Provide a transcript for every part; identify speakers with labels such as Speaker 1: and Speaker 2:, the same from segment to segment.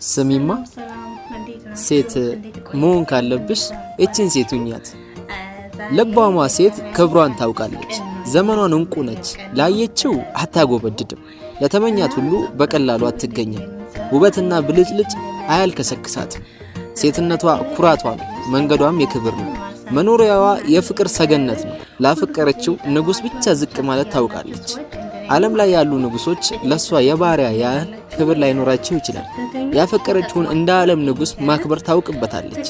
Speaker 1: ስሚማ፣ ሴት መሆን ካለብሽ እችን ሴት ሁኛት። ልባሟ ሴት ክብሯን ታውቃለች፣ ዘመኗን እንቁ ነች። ላየችው አታጎበድድም፣ ለተመኛት ሁሉ በቀላሉ አትገኝም። ውበትና ብልጭልጭ አያልከሰክሳትም። ሴትነቷ ኩራቷ ነው፣ መንገዷም የክብር ነው። መኖሪያዋ የፍቅር ሰገነት ነው። ላፈቀረችው ንጉሥ ብቻ ዝቅ ማለት ታውቃለች። ዓለም ላይ ያሉ ንጉሶች ለሷ የባሪያ ያህል ክብር ላይኖራቸው ይችላል። ያፈቀረችውን እንደ ዓለም ንጉሥ ማክበር ታውቅበታለች።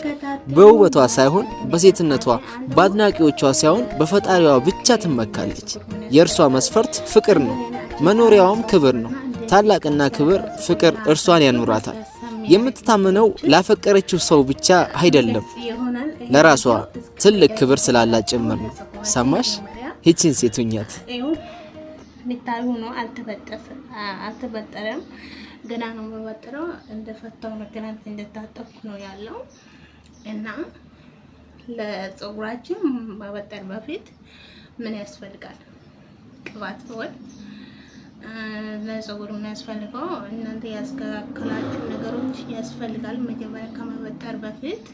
Speaker 1: በውበቷ ሳይሆን በሴትነቷ፣ በአድናቂዎቿ ሳይሆን በፈጣሪዋ ብቻ ትመካለች። የእርሷ መስፈርት ፍቅር ነው፣ መኖሪያዋም ክብር ነው። ታላቅና ክብር ፍቅር እርሷን ያኑራታል። የምትታመነው ላፈቀረችው ሰው ብቻ አይደለም፣ ለራሷ ትልቅ ክብር ስላላት ጭምር ነው። ሰማሽ? ይህችን ሴት ሁኛት።
Speaker 2: የሚታዩ ነው። አልተበጠረም፣ ገና ነው የምበጥረው። እንደፈታው ነው፣ ትናንት እንደታጠብኩ ነው ያለው። እና ለፀጉራችን ማበጠር በፊት ምን ያስፈልጋል? ቅባት ወይ ለፀጉር የሚያስፈልገው እናንተ ያስከላከላችሁ ነገሮች ያስፈልጋል። መጀመሪያ ከመበጠር በፊት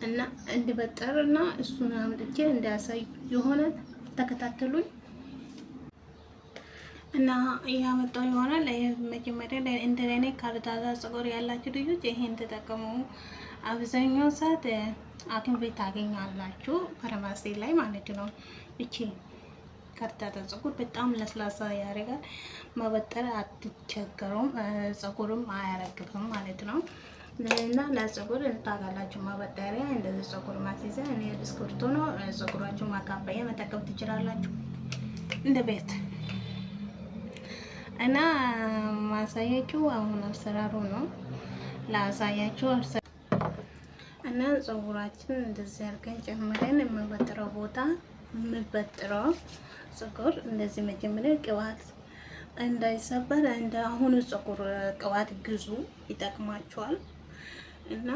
Speaker 2: እና እንዲበጠር እና እሱን አምጥቼ እንዲያሳይ የሆነ ተከታተሉኝ። እና ያመጣው ይሆናል። መጀመሪያ እንደኔ ከርዳታ ፀጉር ያላችሁ ልጆች ይሄን ተጠቀሙ። አብዛኛው ሰዓት ሐኪም ቤት ታገኛላችሁ፣ ፋርማሲ ላይ ማለት ነው። እቺ ከርዳታ ፀጉር በጣም ለስላሳ ያደርጋል። መበጠር አትቸገሩም፣ ፀጉርም አያረግፍም ማለት ነው። እና ለፀጉር ታውቃላችሁ ማበጠሪያ እንደዚህ ፀጉር ማስይዘ እኔ ብስኩርቱ ነው። ፀጉራችሁ ማካበያ መጠቀም ትችላላችሁ እንደ ቤት። እና ማሳያችሁ አሁን አሰራሩ ነው ላሳያችሁ። እና ፀጉራችን እንደዚህ አድርገን ጨምረን የምበጥረው ቦታ የምበጥረው ፀጉር እንደዚህ መጀመሪያ ቅባት እንዳይሰበር እንደ አሁኑ ፀጉር ቅባት ግዙ፣ ይጠቅማችኋል። እና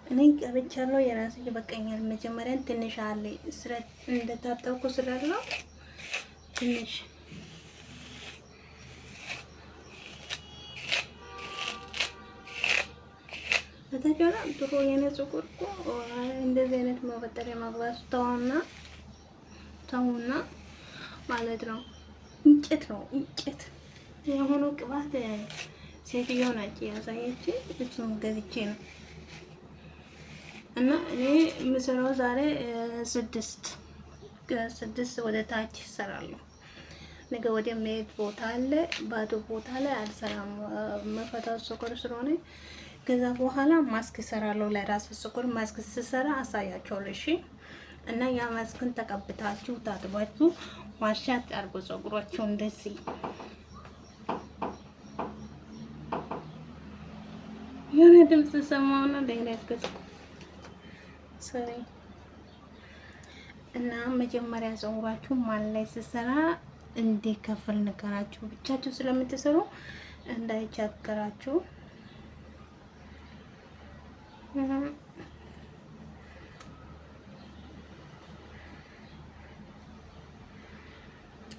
Speaker 2: እኔ ቀብቻለሁ፣ የራሴ ይበቃኛል። መጀመሪያ ትንሽ አለ እንደታጠብኩ ስላለው ትንሽ በተቻለ ጥሩ የኔ ፀጉር እኮ እንደዚህ አይነት መበጠሪያ ማግባት ተውና ተውና ማለት ነው። እንጨት ነው እንጨት የሆኑ ቅባት ሴትዮ ናት ያሳየች፣ እሱን ገዝቼ ነው። እና እኔ የምሰራው ዛሬ 6 ወደ ታች እሰራለሁ። ነገ ወደ መሄድ ቦታ አለ፣ ባዶ ቦታ ላይ አልሰራም። መፈታው ፀጉር ስለሆነ ከዛ በኋላ ማስክ እሰራለሁ። ለራስ ፀጉር ማስክ ስሰራ አሳያቸዋለሁ። እሺ። እና ያ ማስክን ተቀብታችሁ ታጥባችሁ ማሻት አድርጎ ፀጉራችሁ እንደዚህ የሆነ ድምጽ ሰማውና ደንገጥኩ። Sorry። እና መጀመሪያ ፀጉራችሁ ማን ላይ ስሰራ እንዲከፍል ነገራችሁ ብቻችሁ ስለምትሰሩ እንዳይቸግራችሁ።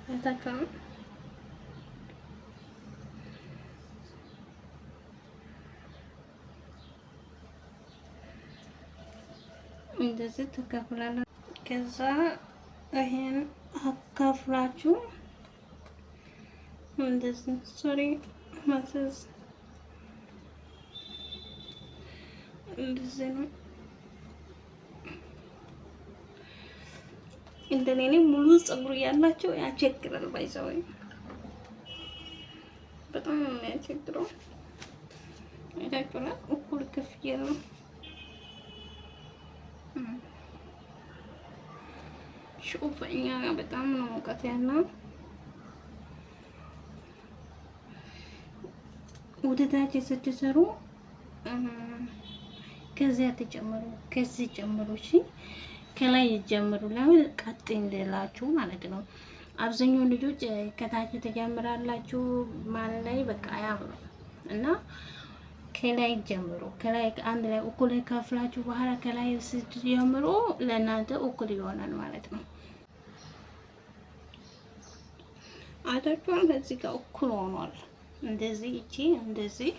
Speaker 2: አይታችሁ ነው። እንደዚህ ተከፍላለ። ከዛ ይሄን አካፍላችሁ እንደዚህ sorry ማሰዝ እንደዚህ ነው። እንደኔ ሙሉ ፀጉር ያላቸው ያቸግራል። ባይዘው በጣም ነው የሚያቸግረው። አይታችኋል። እኩል ክፍያ ነው። ሹፍ እኛ በጣም ነው ሙቀት ያለው። ወደ ታች ስትሰሩ ከዚያ ተጨምሩ፣ ከዚህ ጨምሩ። እሺ ከላይ ይጀምሩ፣ ለምን ቀጥ እንደላችሁ ማለት ነው። አብዛኛው ልጆች ከታች ተጀምራላችሁ ማለት ላይ በቃ አያምሩ እና ከላይ ጀምሩ። ከላይ አንድ ላይ እኩል ከፍላችሁ በኋላ ከላይ ስትጀምሩ ለእናንተ እኩል ይሆናል ማለት ነው። አይታችኋል። ከዚህ ጋር እኩል ሆኗል። እንደዚህ እቺ እንደዚህ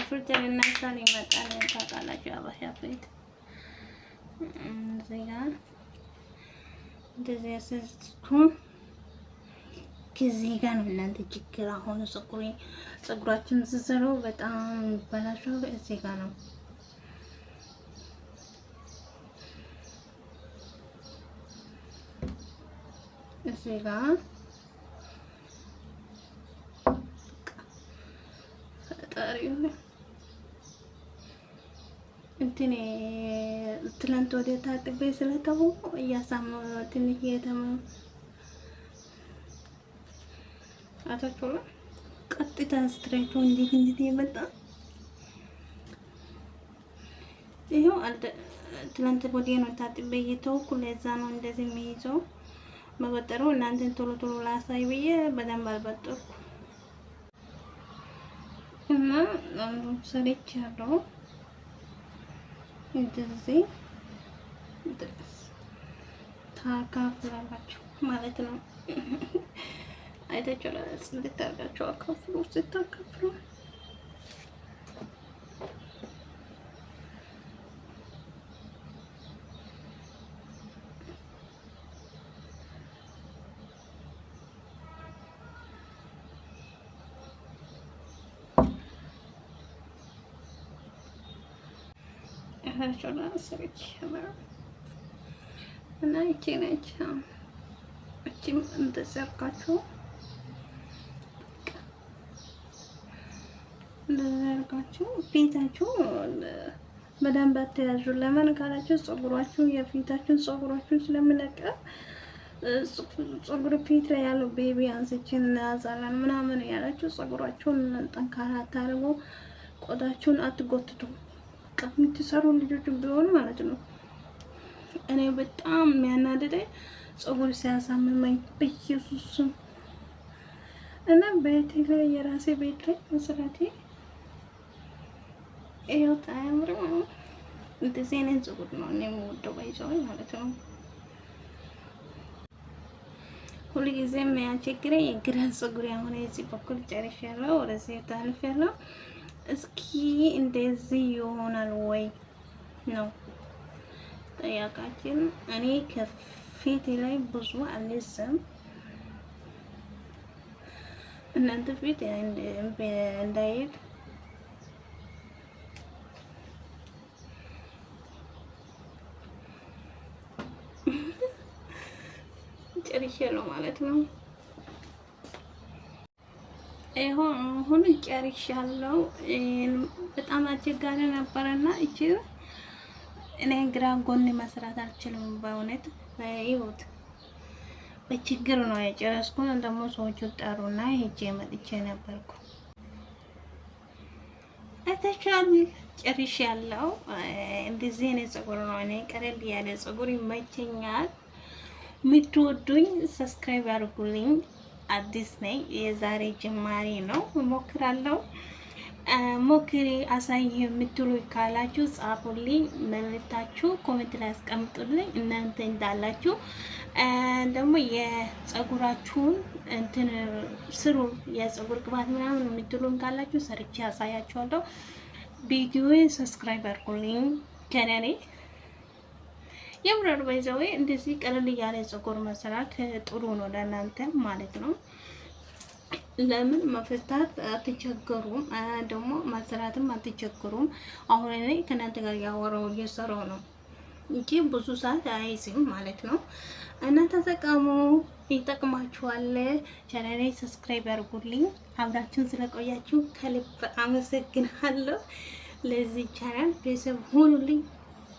Speaker 2: ፍልተር እናሳል ይመጣል። ታውቃላችሁ አበሻ ፊት እዚህ ጋር እንደዚህ ያስዝኩ ከዚህ ጋር ነው እናንተ ችግር። አሁን ፀጉራችን ስትሰሩ በጣም የሚበላሸው እዚህ ጋር ነው። እዚህ ጋር ፈጣሪ እንትን ትላንት ወዲያ ታጥቤ ስለተው እያሳመ ትንሽ የተመ አታችሁ ቀጥታ straight ኡ እንዴት እንዴት የመጣ ይኸው ትላንት ወዲያ ነው ታጥቤ እየተውኩ ለዛ ነው እንደዚህ የሚይዘው መበጠሩ። እናንተን ቶሎ ቶሎ ላሳይ ብዬ በደንብ አልበጠርኩ እና አንዱን ሰርቻለሁ። እንደዚህ ድረስ ታካፍላላችሁ ማለት ነው። አይታችሁ ጽድት አድርጋችሁ አካፍሉ። ስታካፍሉ እና ይቺ ነች። እቺም እንደዚህ አድርጋችሁ እንደዚህ ፊታችሁ በደንብ አትያዙ። ለምን ካላችሁ ፀጉራችሁ የፊታችሁን ፀጉራችሁን ስለምለቀ ፀጉር ፊት ላይ ያለው baby አንስችን እናያዛለን ምናምን ያላችሁ ፀጉራችሁን ጠንካራ አታርጉ፣ ቆዳችሁን አትጎትቱ። በቃ የምትሰሩ ልጆች ቢሆኑ ማለት ነው። እኔ በጣም የሚያናድደኝ ፀጉር ሲያሳምመኝ በኢየሱስም እና ቤቴ ላይ የራሴ ቤት ላይ መስራቴ ይኸው አያምርም? እንደዚህ አይነት ፀጉር ነው እኔ የምወደው ባይዘው ማለት ነው። ሁሉ ጊዜ የሚያስቸግረኝ የግራ ፀጉር አሁን የዚህ በኩል ጨርሻለሁ፣ ወደዚህ ታልፌያለሁ። እስኪ እንደዚህ ይሆናል ወይ ነው ጠያቃችን። እኔ ከፊቴ ላይ ብዙ አልይዝም። እናንተ ፊት እንዳይሄድ ጨርሻለሁ ማለት ነው። ይኸው አሁን ጨርሻለሁ። በጣም አስቸጋሪ ነበረና እቺ እኔ ግራ ጎን መስራት አልችልም በእውነት ይሁት በችግር ነው የጨረስኩት። ደግሞ ሰዎቹ ጠሩና ሄጄ መጥቼ ነበርኩ። አይታችኋል። ጨርሻለሁ። እንደዚህ አይነት ፀጉር ነው እኔ ቀለል ያለ ፀጉር ይመቸኛል። የምትወዱኝ subscribe አድርጉልኝ። አዲስ ነኝ። የዛሬ ጅማሬ ነው። እሞክራለሁ። ሞክሪ አሳይ የምትሉ ካላችሁ ጻፉልኝ፣ መልእክታችሁ comment ላይ አስቀምጡልኝ። እናንተ እንዳላችሁ ደግሞ የፀጉራችሁን እንትን ስሩ፣ የፀጉር ቅባት ምናምን የምትሉን ካላችሁ ሰርቼ አሳያችኋለሁ። ቪዲዮን subscribe አድርጉልኝ። ቻናሌ የምራር by the way እንደዚህ ቀለል ያለ ፀጉር መስራት ጥሩ ነው ለእናንተ ማለት ነው። ለምን መፍታት አትቸገሩም፣ ደግሞ መስራትም አትቸገሩም። አሁን እኔ ከእናንተ ጋር ያወራው እየሰራው ነው እንጂ ብዙ ሰዓት አይዝም ማለት ነው። እና ተጠቀሙ፣ ይጠቅማችኋል። ቻናሌ subscribe አድርጉልኝ። አብራችሁን ስለቆያችሁ ከልብ አመሰግናለሁ። ለዚህ ቻናል ቤተሰብ ሁኑልኝ።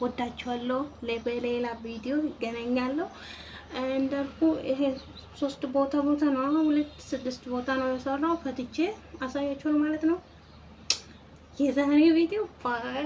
Speaker 2: ወዳችኋለሁ። በሌላ ቪዲዮ ይገናኛለሁ። እንዳልኩ ይሄ 3 ቦታ ነው፣ 2 6 ቦታ ነው የሰራው። ፈትቼ አሳያችኋል ማለት ነው የዛሬ ቪዲዮ bye።